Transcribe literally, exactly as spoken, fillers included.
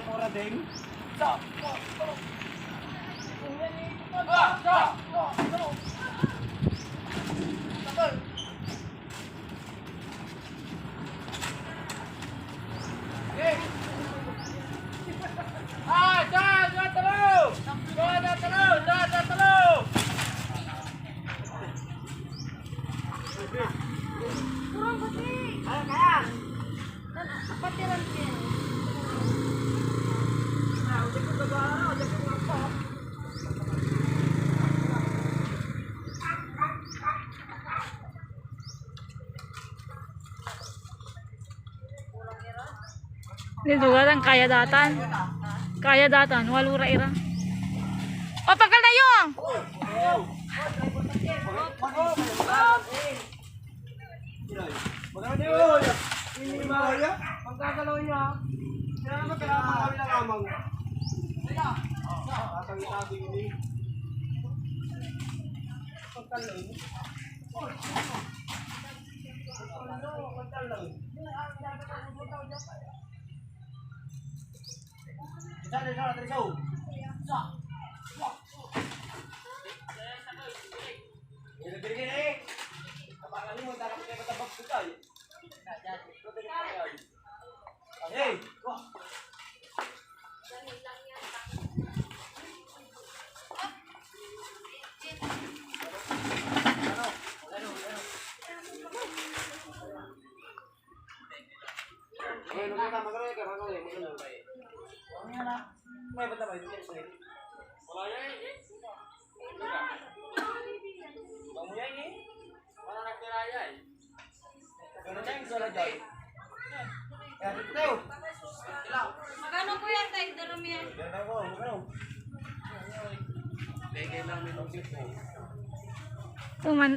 Mura ding. Nilugaran, kaya datan. Kaya datan, walo ra ira. O, pagkal na yo! Magkano yun? Magkagalaw niya. Kailangan mo, kailangan mo kami na lamang. Tatang-tatang yun eh. Pagkalaw niya. Hey! Magkano, kuya, tayo, duro mo yan? Tuman,